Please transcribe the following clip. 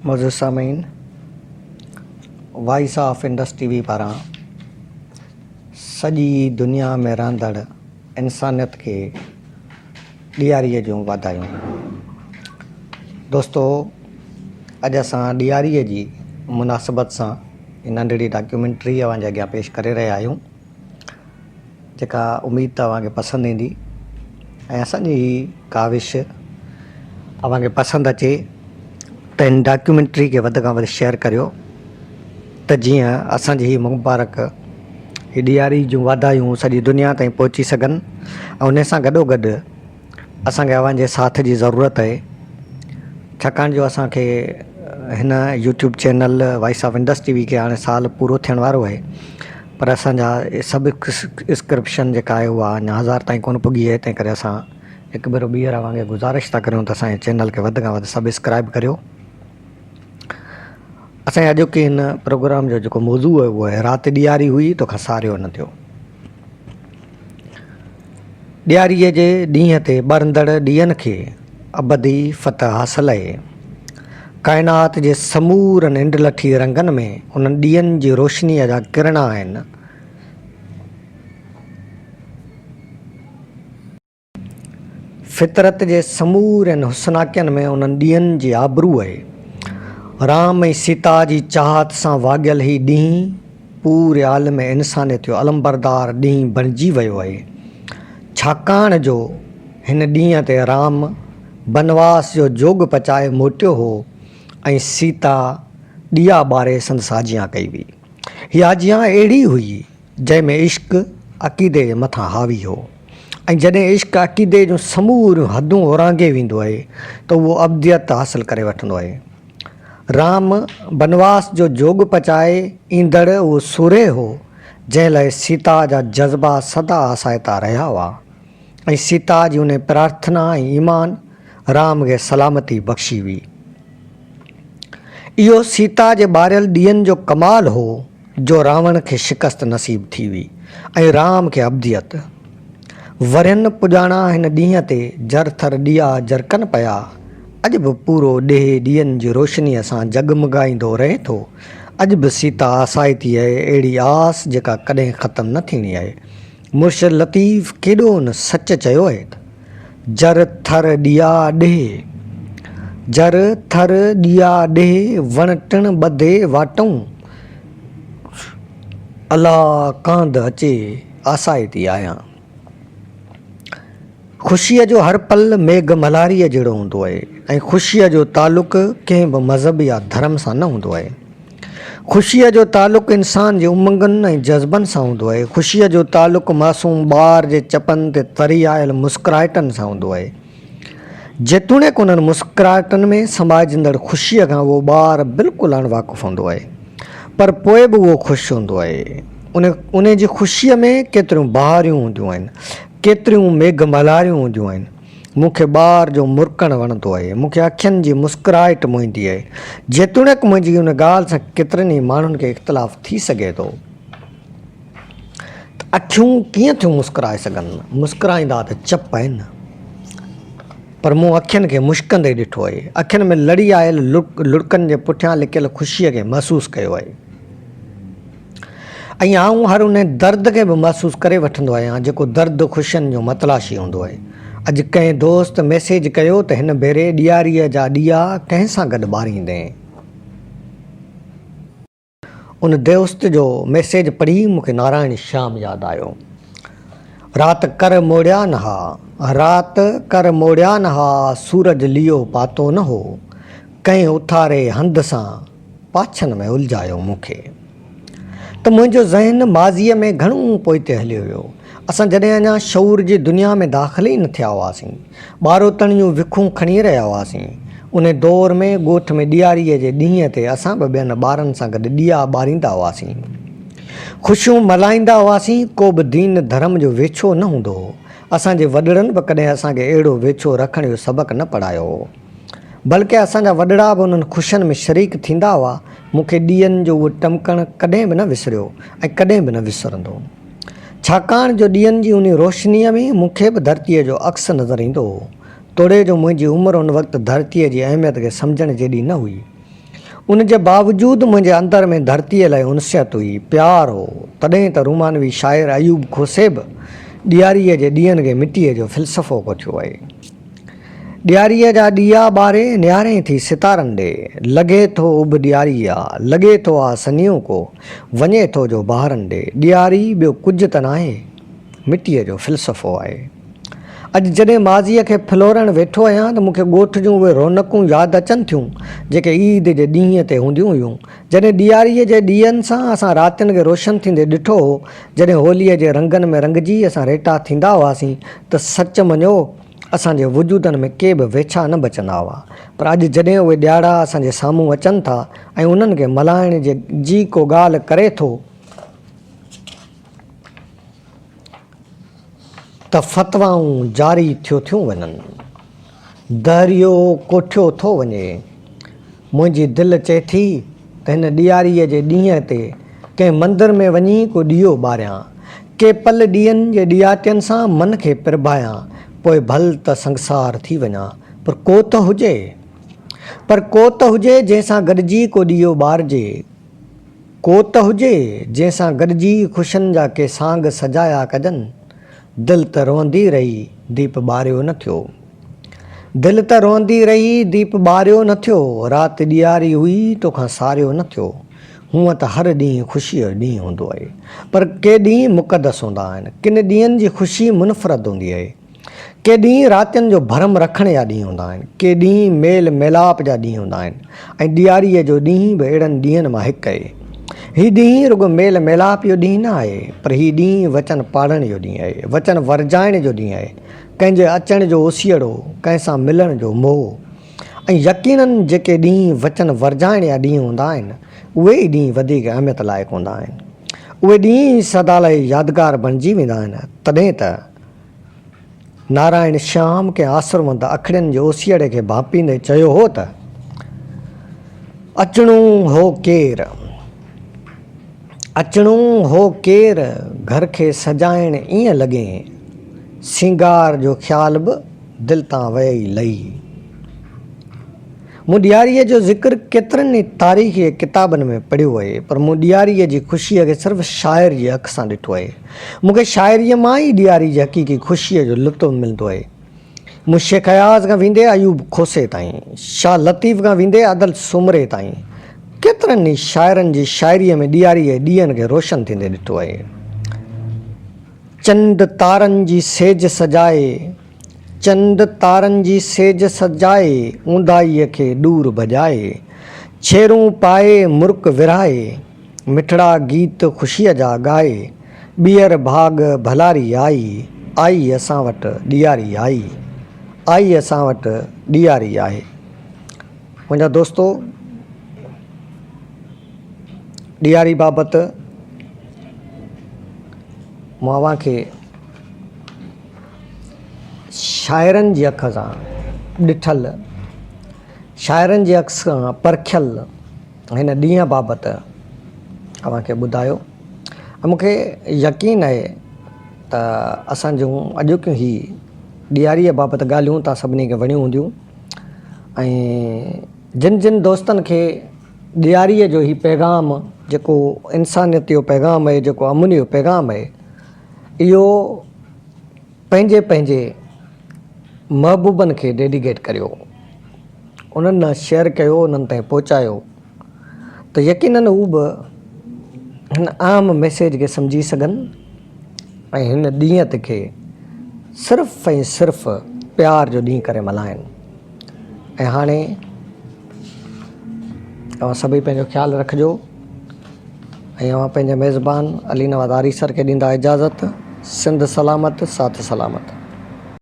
معزز سامعين voice of Indus T V پاران سڄي دنيا ۾ رهندڙ انسانيت کي ڏياريء جون واڌايون. دوستو اڄ اسان ڏياريء جي مناسبت سان هي ننڍڙي ڊاڪيومينٽري اوهان جي اڳيان پيش ڪري رهيا آهيون جيڪا اميد ته اوهان کي پسند ايندي ۽ اسان جي هي ڪاوش اوهان کي پسند اچي ته هن ڊاڪيومينٽري کي وڌ کان وڌ شيئر ڪريو ته جيئن اسان جي هي مبارڪ هي ڏياري جون واڌايون سڄي دنيا تائين پهچي سگهن ۽ ان سان گڏو گڏ اسان کي اوهان جي ساٿ جي ضرورت آهي ڇاڪاڻ جو اسان کي هن YouTube channel voice of Indus T V کي هاڻي سال پورو ٿيڻ وارو آهي پر اسان جا سب اسڪرپشن جيڪا آهي اها اڃا هزار تائين ڪونه پڳي آهي تنهن ڪري اسان هڪ ڀيرو ٻيهر اوهان کي گذارش ٿا ڪريون ته اسان جي چينل کي وڌ کان وڌ سب اسڪرائب ڪريو اسان جي اڄوڪي هن پروگرام جو جيڪو موضوع آهي اهو آهي رات ڏياري هئي توکان ساريو نه ٿيو. ڏياريء جي ڏينهن تي ٻرندڙ ڏيئن کي ابدي فتح حاصل آهي. ڪائنات جي سمورن انڊلٺي رنگن ۾ انهن ڏيئن جي روشنيء جا ڪرڻا آهن. فطرت جي سمورين حسناڪين ۾ انهن ڏينهن جي آبرو آهي. رام ۽ سيتا جي چاهت سان واڳيل هي ڏينهن پوري عالم انسانيت جو علمبردار ڏينهن بڻجي ويو آهي. ڇاڪاڻ جو هن ڏينهن تي رام بنواس جو جوڳ پچائي موٽيو هو ۽ سيتا ڏيئا ٻاري سندس آجيان ڪئي هئي. هي آجيان اهڙي هئي جنهن ۾ عشق عقيدي جي مٿان حاوي هو ۽ جڏهن عشق عقيدي جون سموريون حدون اورانگهي ويندو آهي ته اهو ابديت حاصل ڪري وٺندو آهي. رام بنواس جو جوڳ پچائي ايندڙ اهو سورهيه هو، جنهن لاء سيتا جا جذبا سدا آسائتا رهيا هئا ۽ سيتا جي انهي پرارٿنا ۽ ايمان رام کي سلامتي بخشي هئي. اهو سيتا جي ٻاريل ڏيئن جو ڪمال هو جو راوڻ کي شڪست نصيب ٿي هئي ۽ رام کي ابديت. ورهين پڄاڻا هن ڏينهن تي جر ٿر ڏيئا جرڪن پيا. اڄ به پورو ڏيهه ڏيئن جي روشنيء سان جڳمڳائيندو رهي ٿو. اڄ به سيتا آسائتي آهي، اهڙي آس جيڪا ڪڏهن ختم نه ٿيڻي آهي. مرشد لطيف ڪيڏو نه سچ چيو آهي ته. جر ٿر ڏيئا ڏيهه، جر ٿر ڏيئا ڏيهه، وڻ ٽڻ ٻڌي واٽئون، الا ڪانڌ اچي آسائتي آهيان. خوشيء جو هر پل ميگهه ملهاريء جهڙو هوندو آهي ۽ خوشيء جو تعلق ڪنهن به مذهب يا ڌرم سان نه هوندو آهي. خوشيء جو تعلق انسان جي امنگن ۽ جذبن سان هوندو آهي. خوشيء جو تعلق معصوم ٻار جي چپن تي تري آيل مسڪراهٽن سان هوندو آهي. جيتوڻيڪ انهن مسڪراهٽن ۾ سمائجندڙ خوشيء کان اهو ٻار بلڪل اڻ واقف هوندو آهي، پر پوء به اهو خوش هوندو آهي. ان جي خوشيء ۾ ڪيتريون بهاريون هونديون آهن، ڪيتريون ميگهه ملهاريون هونديون آهن. مون کي ٻار جو مرڪڻ وڻندو آهي. مون کي اکين جي مسڪراهٽ موهيندي آهي. جيتوڻيڪ منهنجي ان ڳالهه سان ڪيترن ئي ماڻهن کي اختلاف ٿي سگهي ٿو ته اکيون ڪيئن ٿيون مسڪرائي سگهن؟ مسڪرائيندا ته چپ آهن. پر مون اکين کي مشڪندي ڏٺو آهي. اکين ۾ لڙي آيل لڙڪن جي پٺيان لڪيل خوشيء کي محسوس ڪيو آهي. ۽ آئون هر انهي درد کي به محسوس ڪري وٺندو آهيان جيڪو درد خوشين جو متلاشي هوندو آهي. اڄ ڪنهن دوست ميسيج ڪيو ته هن ڀيري ڏياريء جا ڏيئا ڪنهن سان گڏ ٻاريندين؟ ان دوست جو ميسيج پڙهي مون کي نارائڻ شيام ياد آيو. رات ڪر موڙيان ها، رات ڪر موڙيان ها، سورج ليئو پاتو نه هو، ڪنهن اٿاري هنڌ سان پاڇن ۾ الجهايو مون کي ته منهنجو ذهن ماضيء ۾ گهڻو پوئتي هليو ويو. اسان جڏهن اڃا شعور جي دنيا ۾ داخل ئي نه ٿيا هئاسين. ٻاروتڻ جون وکون کڻي رهيا هئاسين. انهي دور ۾ ڳوٺ ۾ ڏياريء جي ڏينهن تي اسان به ٻين ٻارن سان گڏ ڏيئا ٻاريندا هئاسين. خوشيون ملهائيندا هئاسين. ڪو به دين ڌرم جو ويڇو نه هوندو هو. اسان جي وڏڙن به ڪڏهن اسان کي اهڙو ويڇو رکڻ جو سبق نه پڙهايو هو. بلڪه اسان جا وڏڙا به انهن خوشين ۾ شريڪ ٿيندا هئا. مون کي ڏيئن جو اهو ٽمڪڻ ڪڏهن به نه وسريو ۽ ڪڏهن به نه وسرندو. ڇاڪاڻ جو ڏيئن جي انهي روشنيء ۾ مون کي به ڌرتيء جو عڪس نظر ايندو هو. توڙي جو منهنجي عمر ان وقت ڌرتيء جي اهميت کي سمجهڻ جيڏي نه هئي. ان جي باوجود منهنجي اندر ۾ ڌرتيء لاء انسيت هئي، پيار هو. تڏهن ته رومانوي شاعر ايوب کوسي به ڏياريء جي ڏينهن کي مٽيء جو فلسفو ڪوٺيو آهي. ڏياريء جا ڏيئا ٻاري نهارين ٿي ستارن ڏي، لڳي ٿو اڀ ڏياري آ، لڳي ٿو آ سنيهو ڪو، وڃي ٿو جو بهارن ڏي. ڏياري ٻيو ڪجهه ته ناهي، مٽيء جو فلسفو آهي. اڄ جڏهن ماضيء کي ڦلورڻ ويٺو آهيان ته مون کي ڳوٺ جون اهي رونقون ياد اچن ٿيون، جيڪي عيد جي ڏينهن تي هونديون هيون. جڏهن ڏياريء جي ڏيئن سان اسان راتين کي روشن ٿيندي ڏٺو هو، جڏهن هوليء جي رنگن ۾ رنگجي اسان ريٽا ٿيندا هئاسين ته سچ مڃو اسان جي وجودن ۾ ڪي به ويڇا نه بچندا هئا. پر اڄ جڏهن اهي ڏياڙا اسان جي سامهون اچن ٿا ۽ انهن کي ملهائڻ جي جي ڪو ڳالهه ڪري ٿو ته فتوائون جاري ٿيو ٿيون وڃن. دهريو ڪوٺيو ٿو وڃي. منهنجي دل چئي ٿي ته هن ڏياريء جي ڏينهن تي ڪنهن مندر ۾ وڃي ڪو ڏيئو ٻاريان. ڪي پل ڏيئن جي ڏياٽين سان من کي پرڀايان. پوء ڀل ته سنگسار ٿي وڃان، پر ڪو ته هجي. پر ڪو ته هجي جنهن سان گڏجي ڪو ڏيئو ٻارجي. ڪو ته هجي جنهن سان گڏجي خوشين جا ڪي سانگ سجايا ڪجن. دل ته روئندي رهي ديپ ٻاريو نه ٿيو. دل ته روئندي رهي ديپ ٻاريو نه ٿيو. رات ڏياري هئي توکان ساريو نه ٿيو. هونء ته هر ڏينهن خوشيء جو ڏينهن هوندو آهي. پر ڪي ڏينهن مقدس هوندا آهن. ڪن ڏينهن جي خوشي منفرد هوندي آهي. ڪي ڏينهن راتين جو ڀرم رکڻ جا ڏينهن هوندا آهن، ڪي ڏينهن ميل ميلاپ جا ڏينهن هوندا آهن ۽ ڏياريء جو ڏينهن به اهڙن ڏينهن مان هڪ آهي. هي ڏينهن رڳو ميل ميلاپ جو ڏينهن نه آهي، پر هي ڏينهن وچن پاڙڻ جو ڏينهن آهي، وچن ورجائڻ جو ڏينهن آهي، ڪنهن جي اچڻ جو اوسيئڙو، ڪنهن سان ملڻ جو موهه ۽ يقينن جيڪي ڏينهن وچن ورجائڻ جا ڏينهن هوندا آهن، اهي ئي ڏينهن وڌيڪ اهميت لائق هوندا آهن. اهي ڏينهن ئي سدا لاء يادگار بڻجي ويندا آهن، تڏهن ته. نارائڻ شيام ڪنهن آسروند اکڙين جي اوسيئڙي کي ڀانپيندي چيو هو ته، اچڻو هو ڪير؟ اچڻو هو ڪير؟ گهر کي سجائڻ ائين لڳين، سينگار جو خيال به دل تان ويئي لهي. مون ڏياريء جو ذڪر ڪيترن ئي تاريخي ڪتابن ۾ پڙهيو اهي، پر مون ڏياريء جي خوشيء کي صرف شاعر جي اک سان ڏٺو اهي. مون کي شاعريء مان ئي ڏياري جي حقيقي خوشيء جو لطف ملندو اهي. مون شيخ اياز کان ويندي ايوب کوسي تائين، شاهه لطيف کان ويندي ادل سومري تائين ڪيترن ئي شاعرن جي شاعريء ۾ ڏياريء جي ڏينهن کي روشن ٿيندي ڏٺو اهي. چنڊ تارن جي سيج سجائي. چنڊ تارن جي سيج سجائي، اونداهيء کي ڏور ڀڄائي، ڇيرون پائي مرڪ ورهائي، مٺڙا گيت خوشيء جا ڳائي، ٻيهر ڀاڳ ڀلاري آئي، آئي اسان وٽ ڏياري آئي، آئي اسان وٽ ڏياري آهي. منهنجا دوستو! ڏياري بابت مان اوهان کي شاعرن جي اک سان ڏٺل، شاعرن جي اک سان پرکيل هن ڏينهن بابت اوهان کي ٻڌايو ۽ مون کي يقين آهي ته اسان جون اڄوڪيون هي ڏياريء بابت ڳالهيون توهان سڀني کي وڻيون هونديون ۽ جن جن دوستن کي ڏياريء جو هي پيغام جيڪو انسانيت جو پيغام آهي جيڪو امن جو پيغام آهي اهو پنهنجي پنهنجي محبوبن کي ڊيڊيڪيٽ ڪريو انهن ڏانهن شيئر ڪيو انهن تائين پهچايو ته يقينن هو به هن عام ميسيج کي سمجهي سگهن ۽ هن ڏينهن کي صرف ۽ صرف پيار جو ڏينهن ڪري ملهائن ۽ هاڻي اوهان سڀئي پنهنجو خيال رکجو ۽ اوهان پنهنجي ميزبان علي نواز آريسر کي ڏيندا اجازت سنڌ سلامت ساٿ سلامت.